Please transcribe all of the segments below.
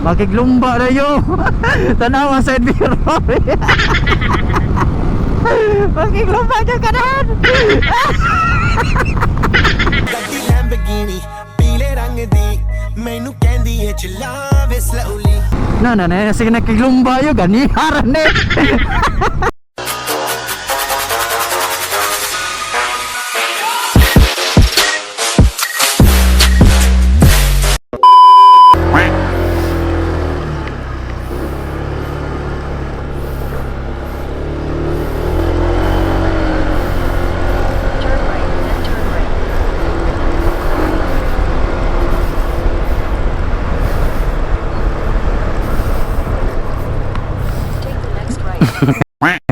Makiglumba na yo. Tanaw ang side mirror. Makiglumba dyan kanahan. ਗੱਡੀ ਲੈਂਬਰਗਿਨੀ ਪੀਲੇ ਰੰਗ ਦੀ ਮੈਨੂੰ ਕਹਿੰਦੀ ਏ ਚਲਾਵੇ slowly. Na na na sige, nakiglumba yo ganiharan eh. Turn right, then turn right. Take the next right. Turn right.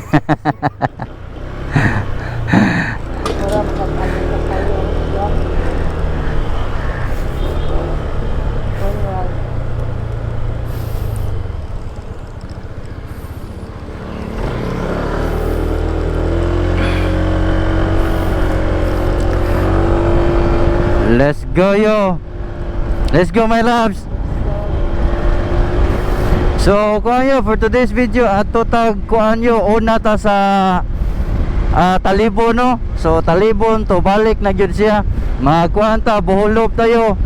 Let's go yo. Let's go, my loves. So kuan yo, for today's video ato tag kuan yo, una ta sa Talibon no. So Talibon to balik na gyud siya. Mga ta Boholop tayo.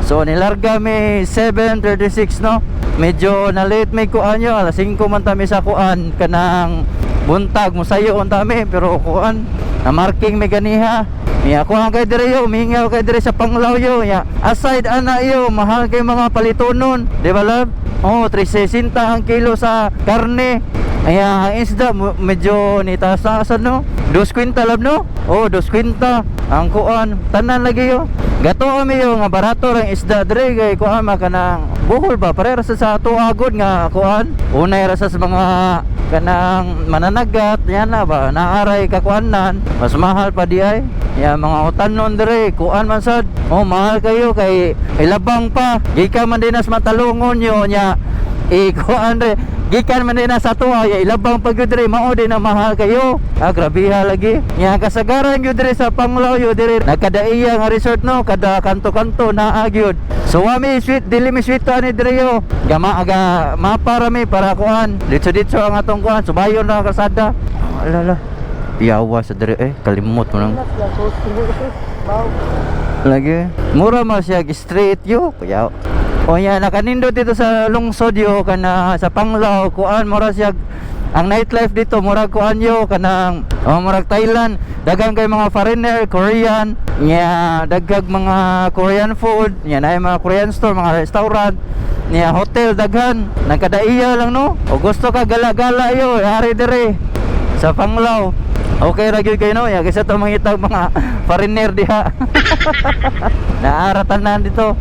So nilarga mi 7:36 no. Medyo na late may kuan yo, alas 5 man ta mi sa kuan kanang buntag musayo unta mi, pero kuan na marking may ganiha. Niya kuan kay dire yo, mingaw kay dire sa Panglao yo. Ya, aside ana yo, mahal kay mga palitonon, di ba love? Oh, 360 ang kilo sa karne. Aya, ang isda medyo nitaas no. Dos kwinta love no? Oh, dos kwinta ang kuan, tanan lagi yo. Gato kami yo nga barato rang isda dire kay kuan ma kanang Bohol ba pare ra sa ato agod nga kuan. Unay ra sa mga kanang mananagat yan na ba naaray kakuanan mas mahal pa di ay. Ya mga utanon dire kuan man sad. Oh, mahal kayo kay ilabang pa. Gikan man din nas matalungon yo nya ikuan re gikan man din na sa tuwa ya ilabang pag gyud dire mao din na mahal kayo. Ah, grabiha lagi nya kasagaran gyud dire sa Panglao yo dire nagkadaiya nga resort no, kada kanto-kanto naa gyud. So wa mi sweet, dili mi sweet ani dire yo gama aga mapa ra mi para kuan ditso-ditso ang atong kuan subayon ra ang kalsada. Alala piyawa sa dire eh, kalimot mo nang lagi mura man siya straight yo kuya. O yan, nakanindot dito sa lungsod yo kana sa Panglao kuan mura siya ang nightlife dito murag kuan yo kanang oh, murag Thailand, daghang kay mga foreigner, Korean nya, daghang mga Korean food nya, naay mga Korean store, mga restaurant nya, hotel daghan, nagkadaiya lang no. O gusto ka gala-gala yo, ari dire sa Panglao. Okay ra gyud kayo no, ya kaysa to mangitag mga foreigner diha. Naara tanan dito.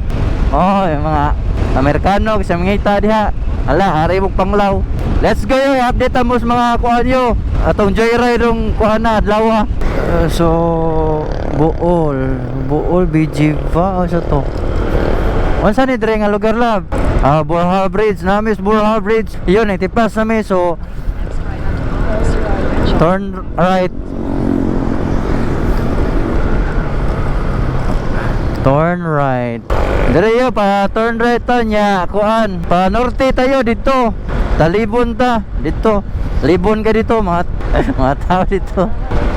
Oh, yung mga Amerikano kasi mangita diha. Ala, ari mong Panglao. Let's go yo, update mo sa mga kuan yo. Atong joyride rong kuan na adlaw. So Buol, Buol BG ba sa to? Unsa ni dire nga lugar lab? Ah, Borja Bridge, namis Borja Bridge. Yun, itipas nami so Next right onto Bohol Circumvention. turn right. Turn right. Dire yo pa turn right ta nya kuan. Pa norte tayo dito. Talibon ta dito. Libon ka dito mga mga tao dito.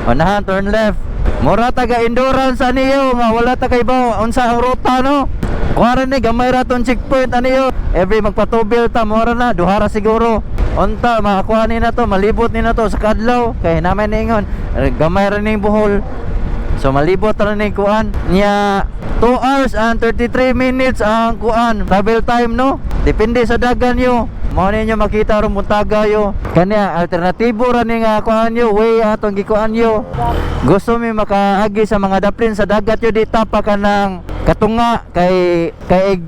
Unahan turn left. Mura taga endurance ani yo nga wala ta kay baw unsa ang ruta no. Kuara ni gamay ra tong checkpoint ani yo. Every magpatubil ta mura na duha ra siguro. Unta makakuha ni na to, malibot ni na to sa kadlaw kay naman ningon gamay ra ning Bohol. So malibot ra ni kuan niya, 2 hours and 33 minutes ang kuan travel time no. Depende sa dagan yo. Mao ninyo makita ron buntaga yo. Kanya alternatibo ra ni nga kuan yo, way atong gikuan yo. Gusto mi makaagi sa mga daplin sa dagat yo di tapa ka ng katunga kay kay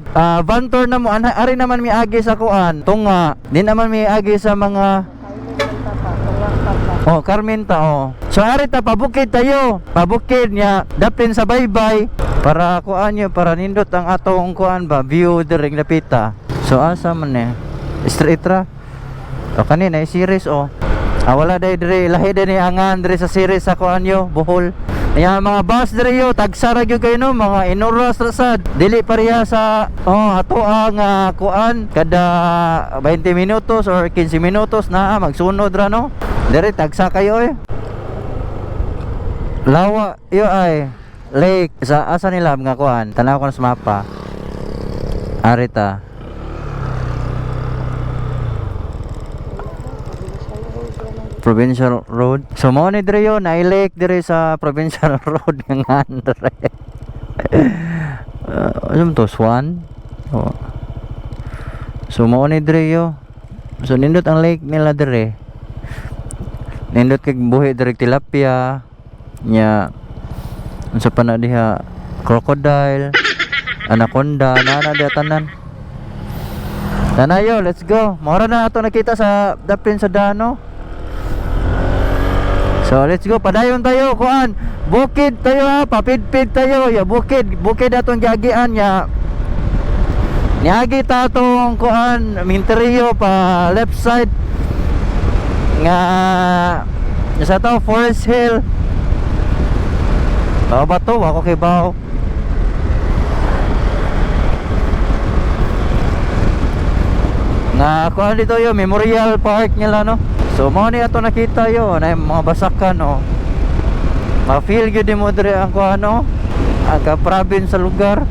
Vantor na mo ari naman mi agi sa kuan tunga di naman mi agi sa mga. Oh, Carmen ta oh. So ari ta pabukid tayo. Pabukid niya daplin sa baybay para kuan niyo para nindot ang atong kuan ba view diring lapita. So asa man eh? Straight ra. O kanina ay series oh. Ah, wala day dire lahi din ni angan dire sa series sa kuan yo, Bohol. Ya mga bus diri yo tagsa ra gyud kayo no, mga inoras ra sad. Dili pareha sa oh ato ang kuan kada 20 minutos or 15 minutos na magsunod ra no. Diri tagsa kayo eh. Lawa yo ay lake sa asa nila mga kuan. Tanaw ko na sa mapa. Arita. Provincial Road. So mo ni dire yun, na lake dire sa Provincial Road nga Andre. Ano to, Swan? Oh. So mo ni dire yo. So nindot ang lake nila dire. Nindot kay buhi dire tilapia. Nya unsa pa na diha, crocodile, anaconda, na na diha tanan. Tanayo, let's go. Mora na ato nakita sa dapin sa dano. So let's go, padayon tayo kuan. Bukid tayo ha, papidpid tayo. Ya bukid, bukid atong giagian ya. Niagi ta atong kuan Minterio pa left side nga sa to Forest Hill. Bao ba to? Ako kay bao. Nga kuan dito yo, Memorial Park nila no. So mo ni ato nakita yo na yung mga basakan no. Ma-feel gyud mo dire ang kuan no. Ang ka-province sa lugar.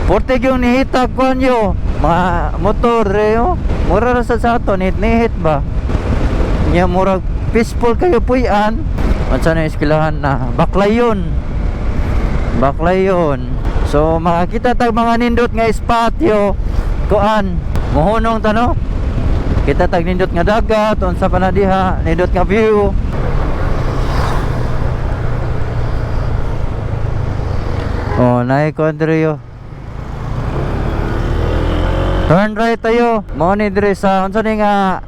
Porte yung nihita kuan yo, mga motor dire yo. Mura ra sa ato nihit-nihit ba. Nya murag peaceful kayo puy-an. Unsa na eskilahan na Baklayon. Baklayon. So makakita tag mga nindot nga spot yo kuan. Mohunong ta no. Kita tag nindot nga dagat, unsa pa na diha, nindot nga view. Oh, naay kuan diri yo. Turn right tayo. Mao ni diri sa unsa ni nga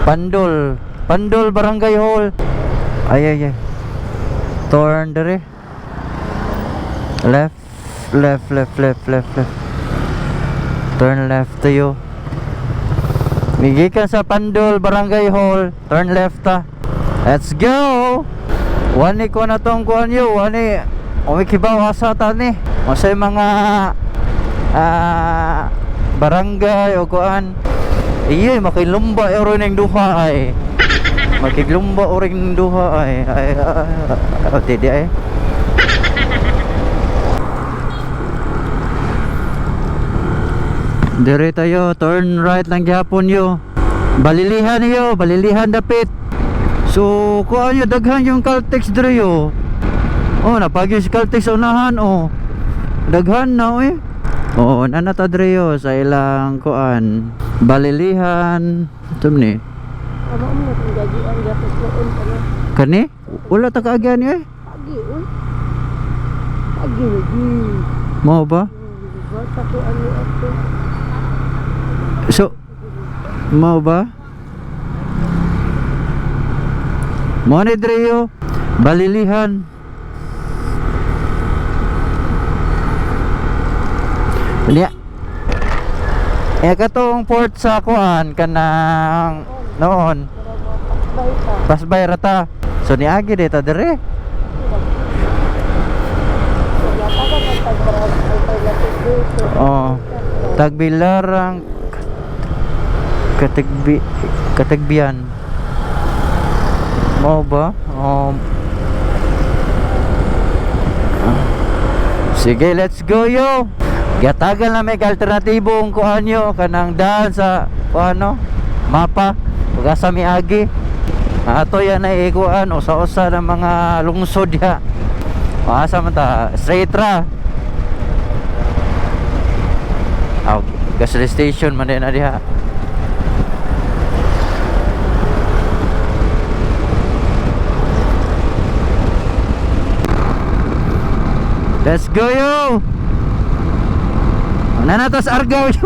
Pandol. Pandol Barangay Hall. Ay ay ay. Turn diri. Left, left, left, left, left, left. Turn left tayo. Migikan sa Pandol Barangay Hall. Turn left ta. Let's go! Wani ko na tong kuan yo, wani umikibaw asa ta ni. Unsay mga barangay o kuan. Iye makilumba oro ning duha ay. Makiglumba oring duha ay. Ay, ay, ay, ay, di ay. Dire tayo, turn right lang gyapon yo. Balilihan yo, balilihan dapit. So, kuan yo daghan yung Caltex dire yo. Oh, napagyo si Caltex sa unahan oh. Daghan na oy. Oo, nana ta dire yo sa ilang kuan. Balilihan. Ito ni. Ano mo kung gagian gapos noon pa na. Kani? Wala ta kaagyan eh. Pagi uy. Pagi lagi. Mao ba? Basta ko ano ako. So, mao ba? Mao ni dire yo. Balilihan. Niya. Eh katong port sa kuan kanang noon Pasbay ka. pasbay rata. So niagi dito dire. Yata ka man tagbarang alternative dito. Oh. Tagbilarang Katagbi Katagbian. Mao ba? Sige, let's go yo. Gatagal na may alternatibong kuan yo kanang daan sa kuan no? Mapa. Ug asa miagi. Ato yan ay ikuan usa-usa ng mga lungsod ya. Asa man ta? Straight ra. Aw, gas station man din na diha. Let's go yo. Nanatas Argao yo.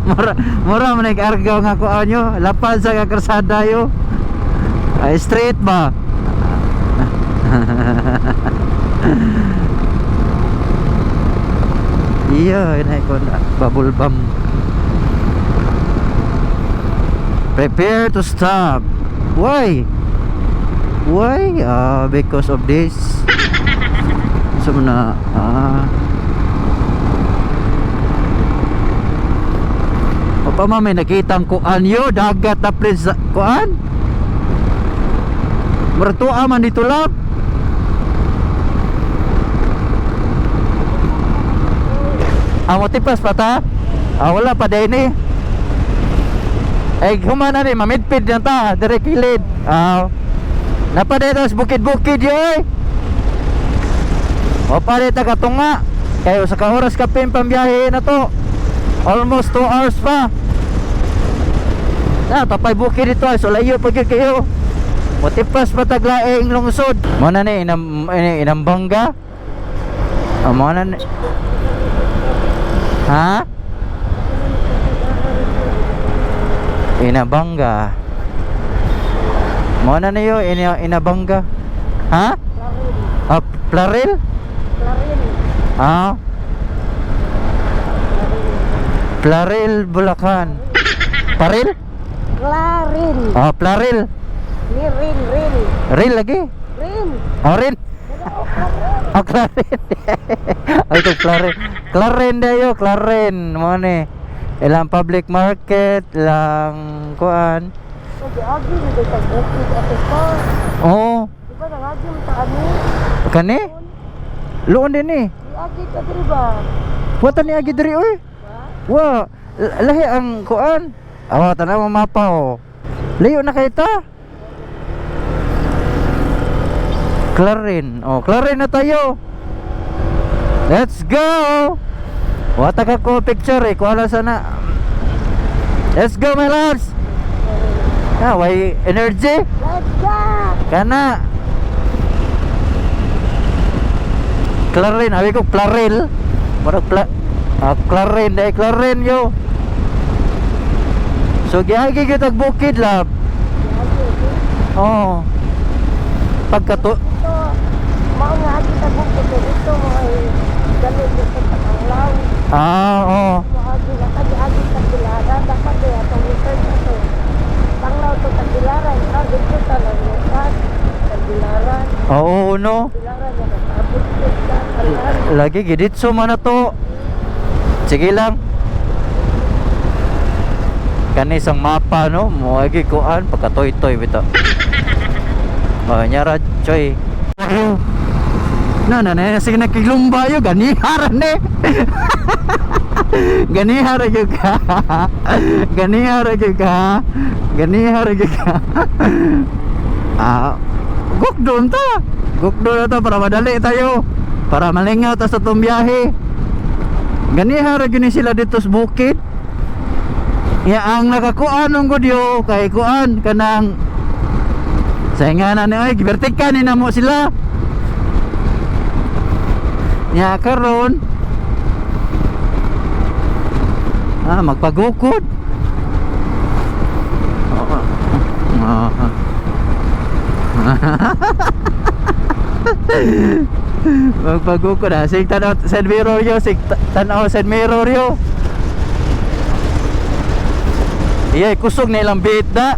Mura mura man nag Argao nga kuan yo. Lapad sa nga karsada yo. Ay straight ba? Iya, inay ko na bubble bomb. Prepare to stop. Why? Why? Ah, because of this. So na ah. O pa mami, nakita ang kuan yo, dagat na please kuan. Mertua man dito lab. Ah, motipas pa ta? Ah, wala pa din eh. Eh, humana ni, mamidpid na ta, dire kilid. Ah, napadito sa bukid-bukid yo eh. O pare ta katunga. Kayo sa ka oras ka pin pambiyahe na to. Almost 2 hours pa. Na, tapay bukid dito ay so layo pa gyud kayo. Motipas pa taglaing lungsod. Mo na ni inam ini inambangga. Ah, mo na ni. Ha? Inabangga. Mo na niyo ina, inabangga. Ha? Ah, Plaril? Claril. Ah. Plaril, Bulacan. Paril? Claril. Ah, Plaril. Ni Rin, Rin. Ril lagi. Rin. Oh, rin. Oh, Clarin. Ay, ito, Clarin. Clarin dayo, Clarin. Mo ni. Ilang public market, ilang kuan. So, giagi ni sa bukid ato pa. Oo. Di ba nangagi mo ta ani? Kani? Luon din eh. Giagi ka diri ba? Wata ni agi diri oy. Wa, lahi ang kuan. Awa tanaw ang mapa oh. Layo na kay ta. Clarin. Oh, Clarin na tayo. Let's go. Wata ka ko picture eh. Kuha lang sana. Let's go, my loves. Ah, why energy? Let's go! Kana. Clarin, abi ko Claril. Murag pla ah, Clarin, dai Clarin yo. So giagi gyud ag bukid lab. Oh. Pagkato Ito, mao nga agi ta bukid kay ito mo ay dali dito sa Tanglaw. Ah, oo. Moagi na ta giagi sa Tagbilaran dapat eh atong research ato. Tanglaw to Tagbilaran, ikaw dito ta lang Tagbilaran. Oo, no. Tagbilaran nga nagpaabot ko sa tanan. Lagi giditso man na to. Sige lang. Kani isang mapa no, moagi kuan pagkatoy-toy bitaw. Oh, nyara choy. Na na na sige nakiglumba yo ganihara ni. Ganihara gyud ka. Ganihara gyud ka. Ganihara gyud ka. Ah, gukdon ta. Gukdon na ta para madali tayo. Para malingaw ta sa tong biyahe. Ganihara gyud ni sila dito sa bukid. Ya ang nakakuan ng gudyo kay kuan kanang sa nga na ni oy gibertikan ni namo sila. Nya karon ah magpagukod. Oo. Ah. Magpagukod ah. Sig tanaw side mirror yo, sig tanaw side mirror yo. Iya, kusog na ilang bit na.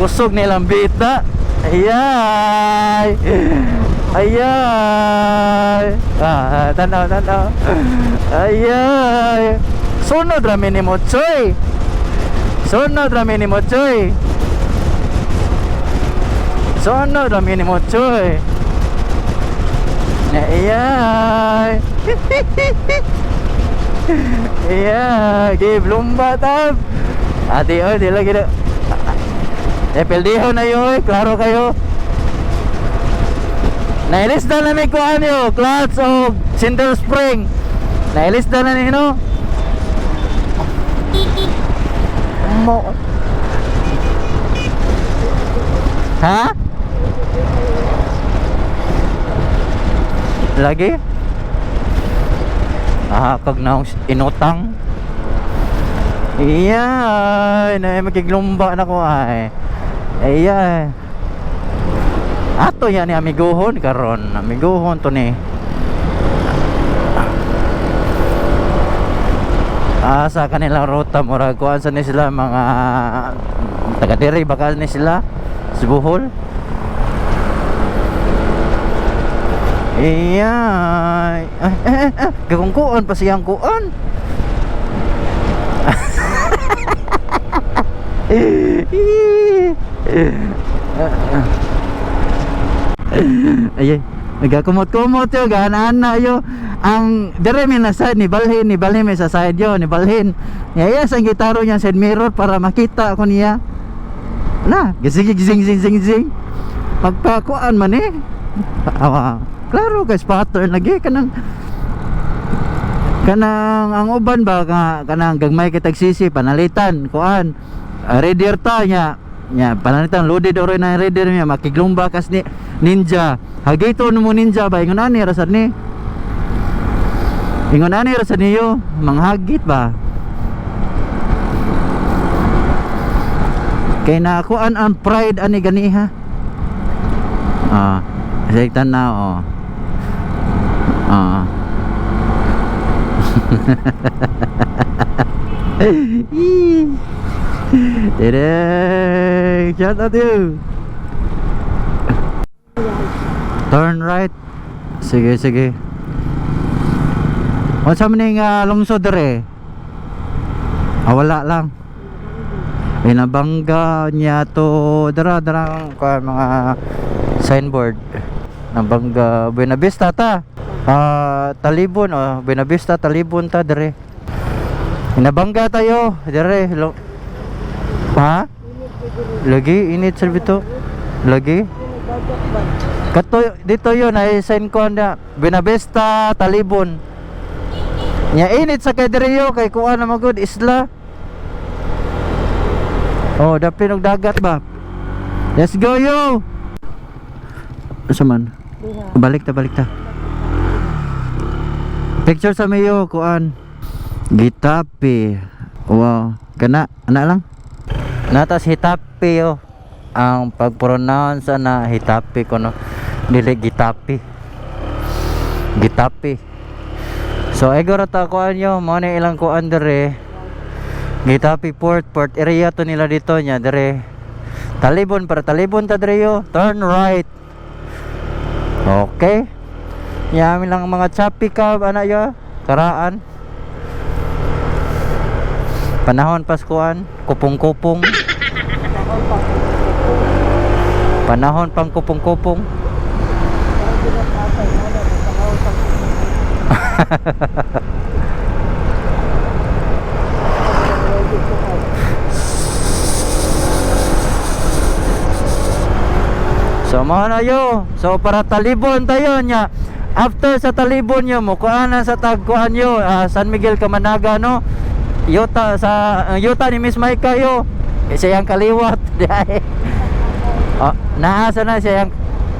Kusog na ilang bit na. Ayay. Ayay. Ah, tanaw, tanaw. Ayay. Sunod ra ni mo, Choy. Sunod ra ni mo, Choy. Sunod ra ni mo, Choy. Ayay. Yeah, give lumba tab. Ate oy, di lagi na. Eh, pildiho na yun, klaro kayo. Nailis na na may kuhan yo, clutch o center spring. Nailis na na nino. Mo. Ha? Lagi? Ah, kag naong inutang. Iya, na makiglumba na ko ay. Iya. Ato yan ni amiguhon karon, amiguhon to ni. Sa kanilang ruta, murag kuan sa ni sila mga taga diri baka ni sila sa Bohol. Iya, ay, ay, ay, ay, gakungkuan pa siyang kuan. Ay, nagakumot-kumot yo, gaana yo. Ang dire mi na side ni balhin mi sa side yo, ni balhin. Yaya sa gitaro niya side mirror para makita ko niya. Na, gising gising gising gising gising. Pagpakuan man eh. Awa, klaro kay pattern lagi kanang kanang ang uban ba ka, kanang gagmay kay tagsisi panalitan kuan, reader ta nya nya panalitan loaded oro na reader niya makiglumba kas ni ninja hagito mo ninja ba ingon ani ra sad ni, ingon ani ra sad niyo manghagit ba kay na kuan ang pride ani ganiha. Sige tanaw oh. Tere, shout out you. Turn right. Sige, sige. Unsa man ning lungsod dire? Ah, wala lang. Inabangga niya to dara dara ang kuan, mga signboard. Nabangga Buena Vista ta. Talibon oh, Buena Vista Talibon ta dire. Inabangga tayo dire. Ha? Lagi init sa bito. Lagi. Dagat ba? Kato dito yun ay sign ko na Buena Vista Talibon. Nya init sa kay dire yo kay kuan na magud isla. Oh, dapin og dagat ba? Let's go yo. Asa man? Diha. Balik ta, balik ta. Picture sa mayo kuan. Gitapi. Wow, kana ana lang. Natas Hitapi yo. Ang pag-pronounce ana Hitapi kuno. Dili Gitapi. Gitapi. So ay gora ta kuan yo, mo na ilang kuan dire. Gitapi Port, port area to nila dito nya dire. Talibon para Talibon ta dire yo. Turn right. Okay. Yami lang ang mga choppy cab ana yo. Karaan. Panahon Paskuan, kupong-kupong. Panahon pa. Panahon pang kupong-kupong. Parang pinatapay na na. Panahon pa. So mao na yo. So para Talibon tayo nya. After sa Talibon yo mo kuan na sa tagkuan yo, San Miguel Camanaga no. Yuta sa yuta ni Miss Maika yo. Siya ang kaliwat. Oh, naasa na siya yang.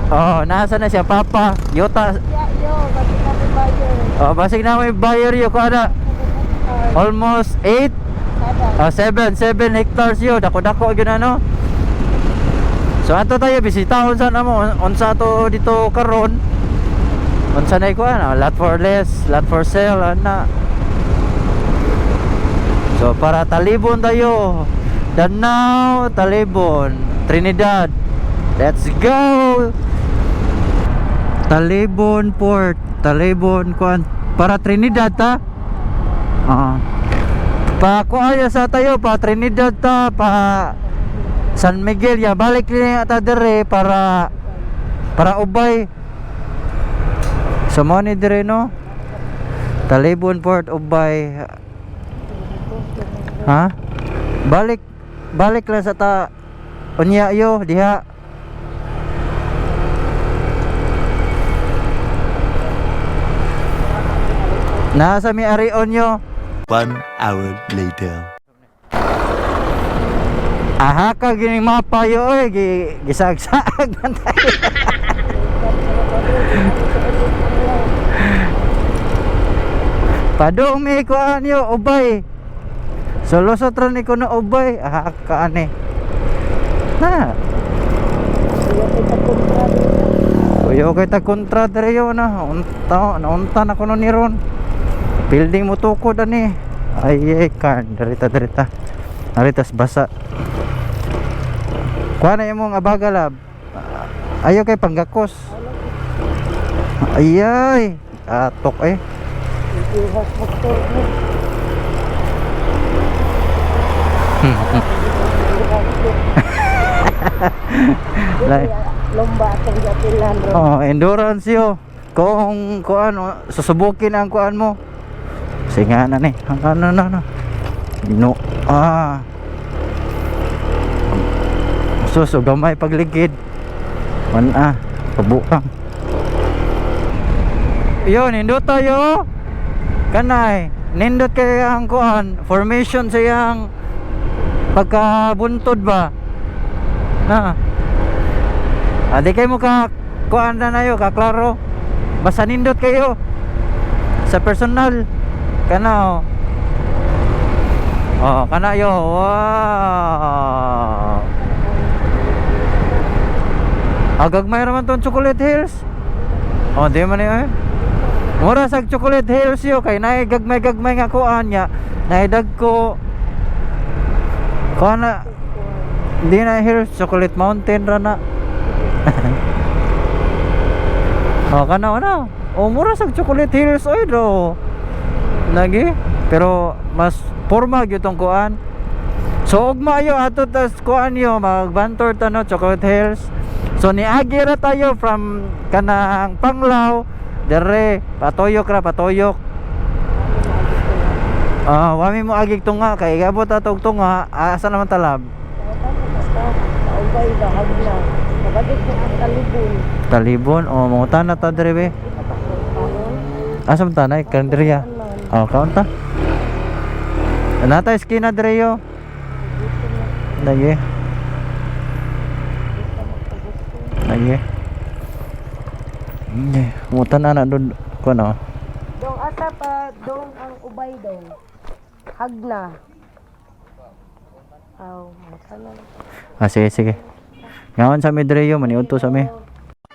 Oh, naasa na siya papa. Yuta. Ya, yo, bakit kami buyer? Oh, basig na may buyer yo kuan na. Almost 8. Kada. 7 7 hectares yo. Dako-dako gyud ano. So ato tayo bisitahon sa namo unsa to dito karon. Unsa na ikuan, lot for less, lot for sale ana. So para Talibon tayo. Danao, Talibon, Trinidad. Let's go. Talibon Port, Talibon kuan para Trinidad ta. Oo. Pa kuan sa tayo pa Trinidad ta pa San Miguel ya balik ni ata dire para para Ubay. So mo ni dire no. Talibon Port Ubay. Ha? Balik balik lang sa ta unya yo diha. Nasa mi arion yo. 1 hour later. Aha ka gini mapa yo oy gi gisagsaag man tayo. Padung mi kuan yo ubay. So lusot ra ni kuno ubay. Aha ka ani. Na. Iya, kita kontra dito. Uyo kay ta kontra dire yo na. Unta naunta na kuno ni ron. Building mo tukod ani. Ay, ay, karn. Darita, darita. Aritas basa. Kuha na imong abaga, lab. Ayaw kay panggakos. Ay, ay. Atok eh. Ihas motor mo. Lomba atong gatilan ro. Oh, endurance yo. Kung kuan susubukin ang kuan mo. Sige na ni. Ang ano na na. No. Ah. Sus, og gamay pagligid. Man ah, pabuang. Yo, nindot tayo. Kanay, nindot kay ang kuan, formation sa iyang pagkabuntod ba? Na. Adi kay mo ka kuan na nayo ka klaro. Basta nindot kayo sa personal. Kana oh. Oh, kana yo. Wow. Agag may raman tong Chocolate Hills. Oh, di man niya eh. Mura sa Chocolate Hills yo kay naay gagmay-gagmay nga kuan niya. Naay dagko. Kuan na di na Hills Chocolate Mountain ra na. Oh, kana ana. Oh, mura sa Chocolate Hills oy do. Lagi, pero mas porma gyud tong kuan. So ugma ayo ato tas kuan yo magbantor ta no Chocolate Hills. So niagi ra tayo from kanang Panglao dere patuyok ra patuyok. Ah, wami mo agig tunga kay gabot ato og tunga, asa naman talab? Basta kaubay ba hagna. Nabagit ko ang talibon. Talibon o mangutan na ta dere be. Asa man tanay kandriya. Oh, kaunta. Nata eskina dere yo. Lagi. Lagi. Hindi, mutan na na doon ko no. Dong asa pa dong ang ubay dong. Hagna. Aw, mata na. Ah, sige, sige. Ngaon sa mi dere yo, maniudto sa mi.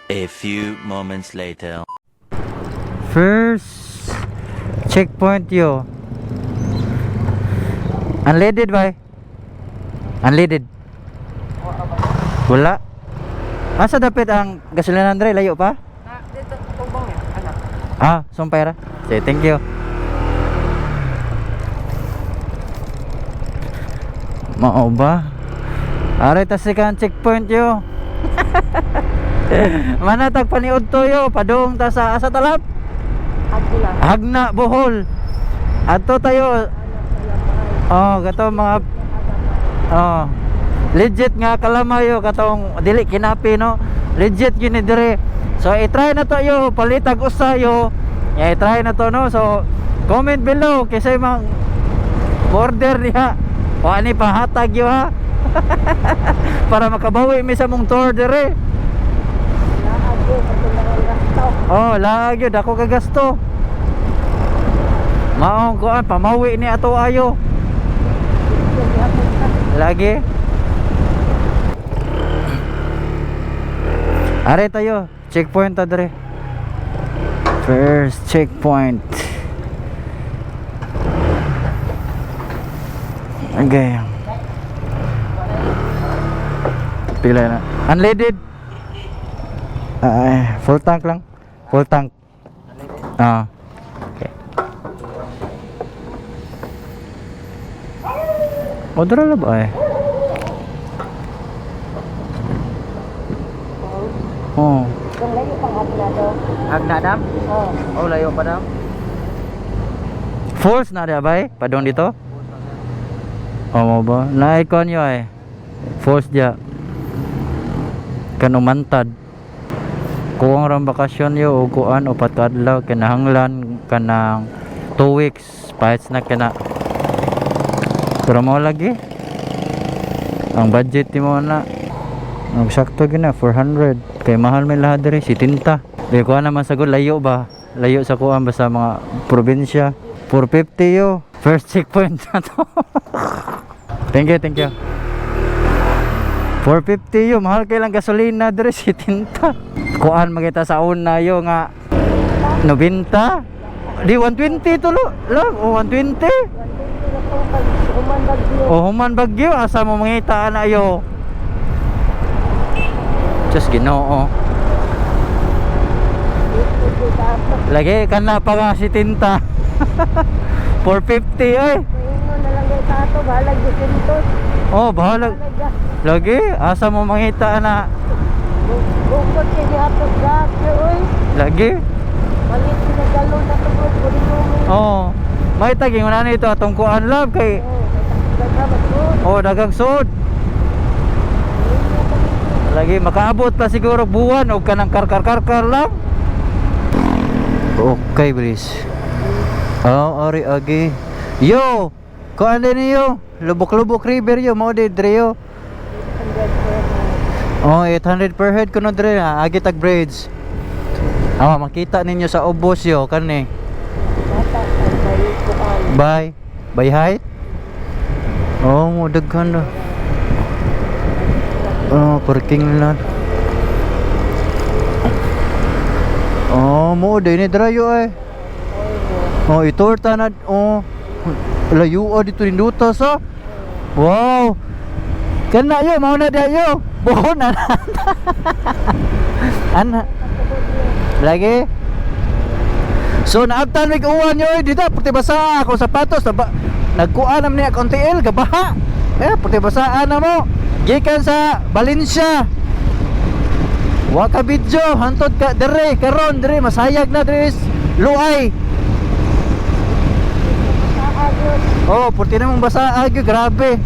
A few moments later. First checkpoint yo. Unleaded ba? Unleaded. Wala. Asa dapit ang gasolina Andre? Layo pa? Dito tubong ya, anak. Ah, sumpay ra. Sige, thank you. Mao ba? Aray tas kan checkpoint yo. Manatag paniud to yo, padung ta sa asa talap. Hagna. Hagna Bohol. Adto tayo. Oh, kato mga oh, legit nga kalamayo katong dili kinapi no. Legit gyud ni dire. So i-try na to yo, palitag usa yo. Ya i-try na to no. So comment below kisay mang order diha. O ani pahatag yo ha. Para makabawi mi sa mong tour dire. Laag yo katong ang gasto. Oh, lagi dako ka gasto. Maong kuan pamawi ni ato ayo. Lagi. Are tayo, checkpoint ta dere. First checkpoint. Okay. Pila na. Unleaded. Ay, full tank lang. Full tank. Ah. Okay. O, dara na ba eh? Oh. Dong layo pang hagna do. Hagna dam? Oh. Oh, layo pa dam. Falls na dia bay? Padong dito? Oh, mo ba? Naikon yo eh. Falls dia. Kanumantad. Kuwang ram bakasyon yo o kuan upat ka adlaw kinahanglan kanang 2 weeks pahits na kana. Pero mo lagi. Ang budget ni mo na ang sakto gina 400 kay mahal may lahat diri 70. Di ko naman sagod layo ba? Layo sa kuan basta mga probinsya. 450 yo. First checkpoint na to. Thank you, thank you. 450 yo, mahal kay lang gasolina diri 70. Kuan magita sa una yo nga 90. Di 120 to lo. Lang, oh, 120. Katong pag human bagyo. O human bagyo, asa mo mangita na ayo. Diyos Ginoo. Dito sa ato. Lagi kana pa nga si Tinta. 450 ay. Maingon na lang sa ato, bahalag gisintos. Oh, bahala. Bahalag ga. Lagi asa mo mangita na. Bukod kay gihatod gas oy. Lagi. Malit sila galon na tungod puri mo. Oh. May taging wala nito atong kuan love kay Oh, kay takbo ba oh dagang sud. Lagi makaabot pa siguro buwan og kanang karkar-karkar lang. Okay, bilis. Oh, ori agi. Yo, kuan din niyo. Lubok-lubok river yo mo di dre yo. Oh, 800 per head kuno dre na agi tag bridge. Ah, makita ninyo sa ubos yo kani. Bata kay kuan. Bye. Bye height. Oh, mo daghan na. Oh, parking lot. Oh, mo din ni drayo eh. Oh, itorta na oh. Layo ah, dito ninduta sa. Wow. Kana yo, mao na dayo. Buhon na. Ana. Lagi. So naabtan mig uwan yo dito puti basa ako sapatos naba, nagkuan naman niya akong tiil gabaha. Eh puti basaan na mo. Gikan sa Valencia. Wa ka video hantod ka dire karon dire masayag na dire luay. Oh, puti na mong basa ag grabe.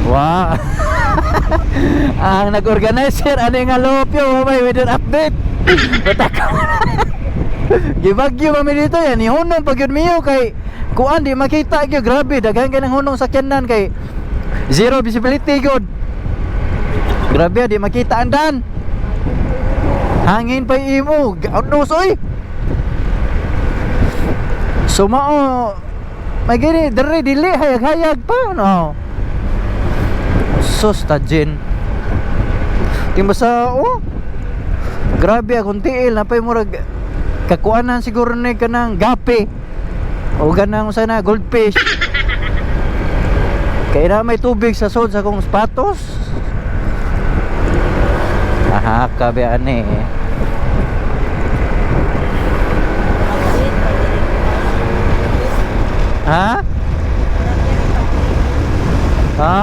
Wow. Ang nag-organizer ano nga lopyo may weather update. Batak. Gibagyo mami dito yan, ihunong pag yun miyo kay kuan di makita gyud grabe daghan kay ng hunong sakyanan kay zero visibility gyud. Grabe di makita ang dan. Hangin pa imo, ganos oy. Sumao may gini dere dili hayag-hayag pa no. Sus tajin. Timba sa oh. Grabe akong tiil napay murag kakuanan siguro ni kanang gape. O ganang sana goldfish. Kaya na may tubig sa sod sa akong sapatos. Aha, kabe ani. Ha? Ha?